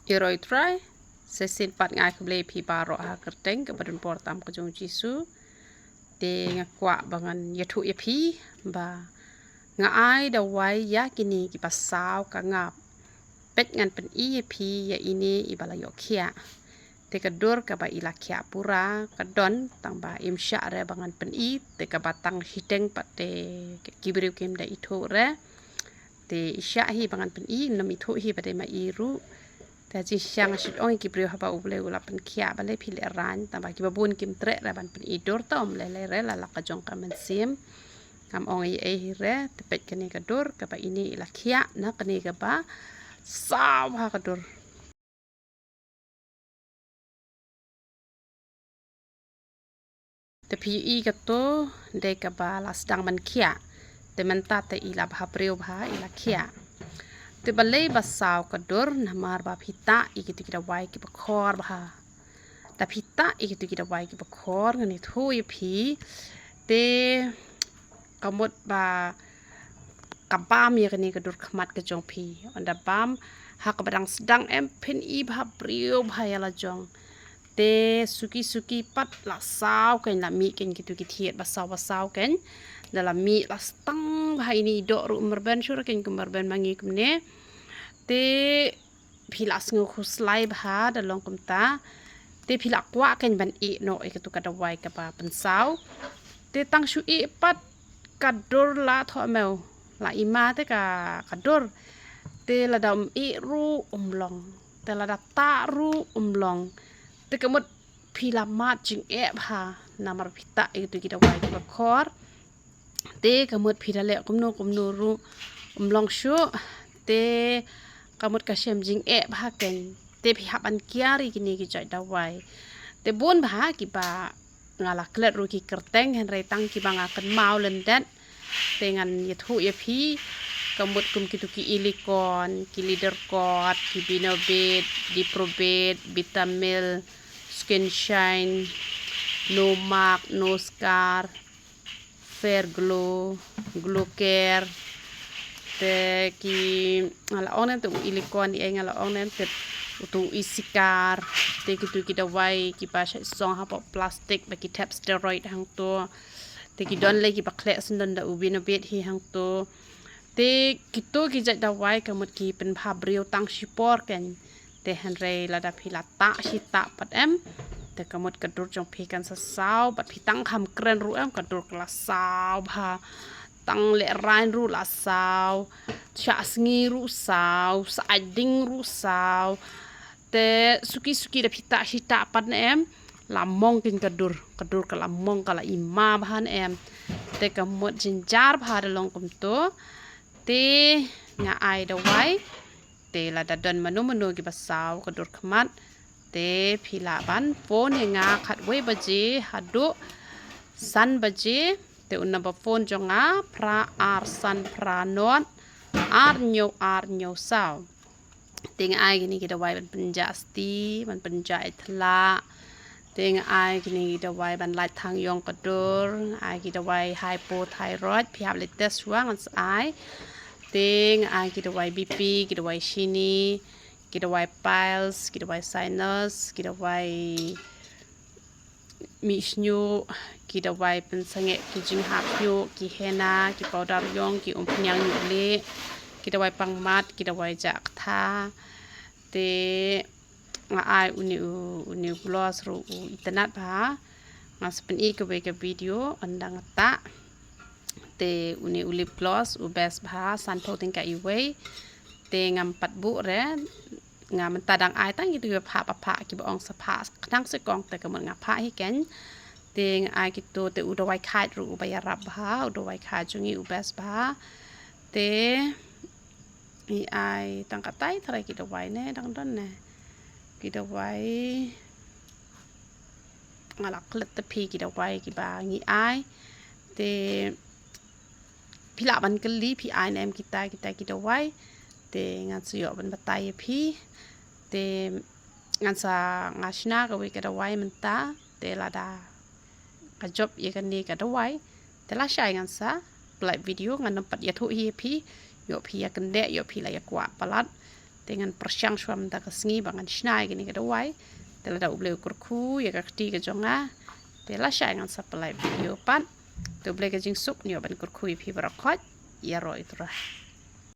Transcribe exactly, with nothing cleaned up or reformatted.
Ïaroh Trai, sa shisien pat nga ai khublei ïa phi baroh ha ka kyrteng kaba donbor tam ka jong u Jisu. Te nga kwah ba ngan ïathuh ïa phi ba nga ai dawai ïa kine kiba saw ka ngap. Peit ngan pyni ïa phi ïa ine iba la ïoh khiah. Te ka dur kaba i la khiah pura ka don, tang ba im shah re ba ngan pyni, te kaba tang shiteng pat te ki briew kim da ithuh re. Te i shah hi ba ngan pyni, ym ithuh hi ba dei ma i ruh. Te jingshisha nga shu ong ïa ki briew haba U Blei u la pynkhiah balei phi lehraiñ, tang ba kiba bun kim treh re ban pyni dur, te ym lei lei re la la ka jong ka mynsiem. Ngam ong ei ei hi re, te peit kane ka dur kaba ine i la khiah na kane kaba saw ha ka dur. Te phi ïohi kato dei kaba la sdang ban khiah. Te mynta te i la bha briew bha i la khiah. Te balei ba saw ka dur, namar ba phi tah ïa kito ki dawai kiba khor bha. Da phi tah ïa kito ki dawai kiba khor, ngan ïathuh ïa phi. Te ka mut ba ka bam ïa kane ka dur khmat ka jong phi. Ynda bam ha kaba dang sdang em, phin i bha briew bha ïa la jong. Te suki suki pat la saw kein, la mih kein kito ki thied ba saw ba saw kein. Da la mih la stang bha, ine i doh ruh marben, shuh kein kum marben ma ngi kumne. Te phi la sngew khuslai bha da long kumta. Te phi la kwah kein ban ïeh noh ïa kato ka dawai kaba pynsaw. Te tang shu ïeh pat ka dur la thoh mew, la i ma te ka, ka dur. Te lada ym ïeh ruh ym long. Te lada tah ruh ym long. Te ka mut phi la mad jingeh bha namar phi tah ïa kito ki dawai kiba khor. Te ka mut phi da leh kumno kumno ruh ym long shuh. Te ka mut ka shem jingeh bha kein. Te phi hap ban kiar ïa kine ki jait dawai. Te bun bha kiba nga la klet ruh ki kyrteng, hynrei tang kiba nga kynmaw lyndet te ngan ïathuh ïa phi. Ka mut kum kito ki Elikon, ki Leader Coat, ki Binobet, Diprobet, Bitamil, Skin Shine, No Mark, No Scar, Fair Glow, Glow Care. Te ki, nga la ong ne em, te u Elikon, ïa nga la ong ne em, te uto u Isikar. Te kito ki dawai kiba shait song hapoh plastik ba ki thep steroid hangto. Te ki don lei kiba khleh syndon da u Binobet hi hangto. Te kito ki jait dawai ka mut ki pynbha briew tang shipor kein. Te hynrei lada phi la tah shi tah pat em, te ka mut ka dur jong phi kan sa saw, bad phi tang kham kren ruh em, ka dur ka la saw bha. Tang lehraiñ ruh la saw, shah sngi ruh saw, sah ai ding ruh saw. Te suki suki da phi tah shi tah pat ne em, la mong kein ka dur, ka dur ka la mong, ka la i ma bha ne em. Te ka mut jynjar bha da long kumto. Te nga ai dawai. Te lada don mano mano kiba saw ka dur khmat, te phi lah ban phone ïa nga khatwei baje haduh san baje. Te u number phone jong nga phra ar san phra nod ar hynñiew ar hynñiew saw. Te nga ai kine ki dawai ban pynjah sti, ban pynjah ïa thla. Te nga ai kine ki dawai ban lait thang ïong ka dur, nga ai ki dawai hypothyroid, phi hap leit test shuwa, ngan sa ai. Te nga ai ki dawai B P, ki dawai shini, ki dawai piles, ki dawai sinus, ki dawai mih shñiuh, ki dawai pynsangeh ki jinghap shñiuh, ki henna, ki powder ïong, ki umphniang ñiuh lieh, ki dawai pang mat, ki dawai jah ktha. Te nga ai une u, une u gloss ruh u itynnad bha. Nga sa pyni kawei ka video ynda nga tah. Te une u lip gloss u best bha, sanphew tyngka iwei. Te ngam pat buh re, nga mynta dang ai tang kito kiba phah ba phah, kiba ong sa phah khnang se kong, te ka mut nga phah hi kein. Te nga ai kito, te u dawai khaid ruh uba ïarap bha, u dawai khaid jong ngi u best bha. Te ngi ai tang katai tharai ki dawai ne dang don ne. Ki dawai nga la klet te phi ki dawai kiba ngi ai. Te phi lah ban kylli phi ai ne em kita kita ki dawai. Te ngan sa ïoh ban batai ïa phi. Te ngan sa, nga shna kawei ka dawai mynta. Te lada ka jop ïa kane ka dawai, te lashai ngan sa pynlait video, ngan nym pat ïathuh hi ïa phi. Ïoh phi ïa kyndeh, ïoh phi la ïa kwah palat. Te Te ngan pyrshang shuwa mynta ka sngi ba ngan shna ïa kane ka dawai. Te lada U Blei u kyrkhu ïa ka kti ka jong nga, te lashai ngan sa pynlait video pat. Te U Blei ka jingsuk, ngin ïoh ban kyrkhu ïa phi baroh khoit. Ïaroh ïa U Trai.